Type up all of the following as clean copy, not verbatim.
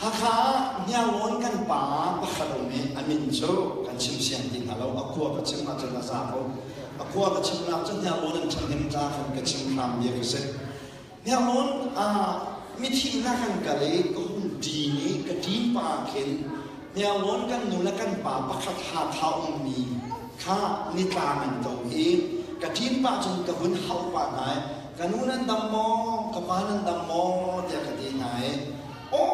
Hakha ah Hniarlawn kan pa pakhat a um i a min cu kan chim siang ti hna lo. A khua ka chim ahcun a za ko. A khua ka chimnak cu Hniarlawn an ṭhahnem ca khan ka chim hram bia ka si. Hniarlawn ah mithi hna kan kal i ka hung ṭin i ka ṭin pa khin Hniarlawn kan nu le kan pa pakhat Hakha ummi kha nitlang an to i ka ṭin pah cun ka vun hauh pah hna i ka nu nan dam maw, ka pa nan dam maw tiah ka ti hna i aw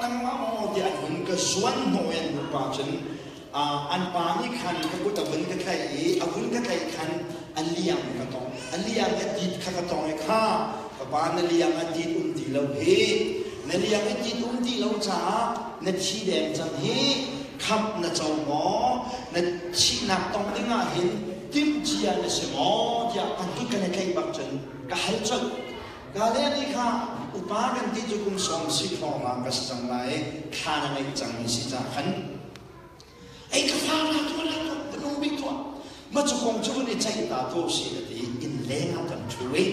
nangmah maw tiah an hun ka zuan hnawh i an nupa cun an pa nih khan ka kut a vun ka tlaih i a vun ka tlaih khan a liang ka tong a liang a dit kha ka tong i kha ka pa na liang a dit um ti lo hi na liang i dit um ti lo caah na thi deng cang hi khamh na co maw na thihnak tong ding ah hin timhcia na si maw tiah kan kut kan i tlaih bak cun ka hal colh Gale nih kha upa kan ti cu kum sawm si thawng ah ka si cang lai i thla na ngeih cangmi si ca khan ei ka fa ra tuah ra tuah ka nung bik tuah ma cu kong cu vun i ceih ta ko si a ti inn leng ah kan ṭhu i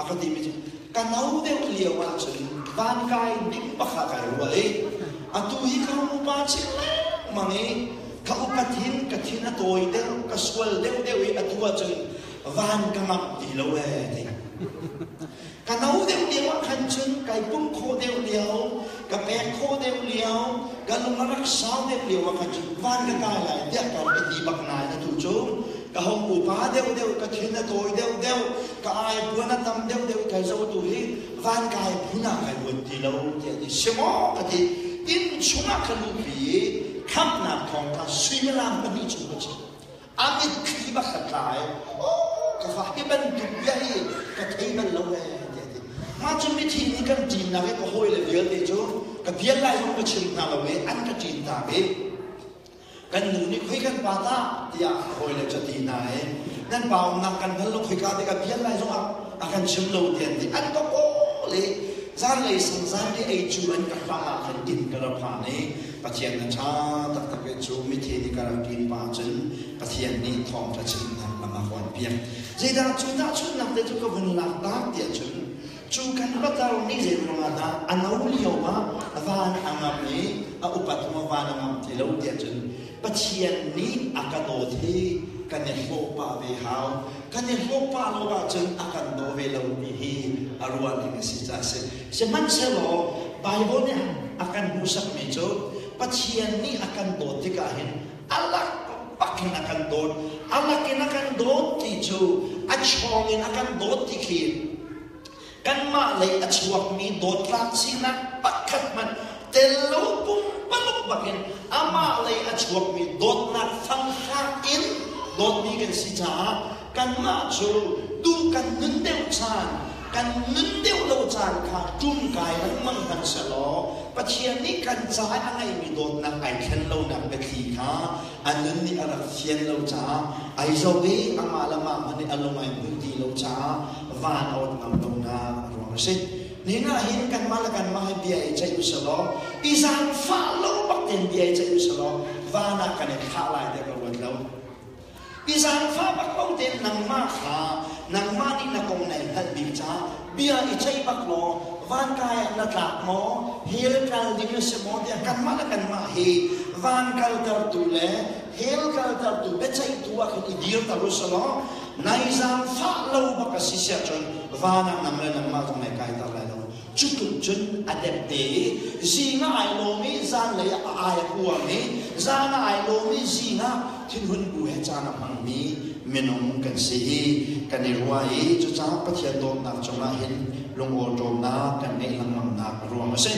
a ka timi cu ka no deuh lio ah cun van kai ding bak ah kai ruah i atu hi ka upa chin lengmang i ka upat hin ka thin a tawi deuh ka sual deuh deuh i atu ah cun van ka ngamh ti lo ee ti. Ka no deuh lio ah khan cun kai pum khawh deuh lio, ka pek khawh deuh lio, ka lung a rak sau deuh lio ah khan cun van ka kai lai tiah ka rak i ti bak nain atu cu ka hong upa deuh deuh, ka thin a tawi deuh deuh, ka ai puan a tam deuh deuh kai zo tu hi van kai phun ah kai ruat ti lo tiah ti si maw ka ti. Inn chungah ka luhpi i khamhnak thawng kha suimilam pahnih chung ka chim. A mitthli bak ka tla i ka fa hi bantuk bia hi ka thei bal lo ee tiah ti. Mah cu mithi nih kan ṭinnak i ka hawile vialte cu ka bial lai zong ka chim hna lo i an ka ṭin tak i kan nu nih khoi kan pa tah tiah ka hawile cu a ti hna i nan pa umnak kan hngal lo khoika te ka bial lai zong ah a kan chim lo ti an ti an ka kawl i zanlei sang zanlei ei cu an ka hram ah khan inn ka ra phan i Pathian a ṭha taktak i cu mithi nih ka rak ṭin pah cun Pathian nih thawngṭha chimnak lam a ka piak. Zeidah cu tahchunhnak te cu ka vun lak tak tiah cun cu kan patar nih zei ruangah dah a no lio ah van a ngam i a upat hnu van a ngam ti lo tiah cun Pathian nih a ka dawt hi kan i hlawh pah ve hau. Kan i hlawh pah lo ahcun a kan daw ve lo ti hi a ruah ning a si caah a si. Sihmanhsehlaw Baibal nih a kan hmuhsakmi cu Pathian nih a kan dawt tikah hin a lak bak in a kan dawt. A lak in a kan dawt ti cu a chawng in a kan dawt ti khi kanmah lei a chuakmi dawtlak sinak pakhat hmanh tel lo pumpaluk bakin amah lei a chuakmi dawtnak fangfak in dawtmi kan si caah kanmah cu duh kan nun deuh caan kan nun deuh lo caan kha ṭumkai lengmang hmanh selaw Pathian nih kan ca i a ngeihmi dawtnak ai thlen lonak biathli kha a nun nih a rak fian lo caah ai zoh i amah le mah hmanh nih a lung ai hmuih ti lo caah van a ot ngam lonak a ruang a si. Nihin ah hin kanmah le kanmah hi bia i ceih usalaw i zaangfah lo bak tein bia i ceih usalaw van ah kan i thlah lai tiah ka ruat lo. I zaangfah bak lo tein nangmah kha nangmah nih na kong nai hngalh bik caah bia i ceih bak law van kai ah na tlak maw hell kal ding na si maw tiah kanmah le kanmah hi van kaltertu le hell kaltertu biaceihtu ah khin i dirter usalaw nai zaangfah lo bak a si siah cun van ah nang le nangmah zong nai kaiter lai lo. Cu tluk cun a depde i zing ah ai lawm i zanlei ah a ai a kuang i zan ah ai lawm i zing ah thinhun bu he caan a hmangmi minung kan si i kan i ruah i cucaah Pathian dawtnak cungah hin lungawṭawmnak kan ngeih lengmangnak a ruang a si.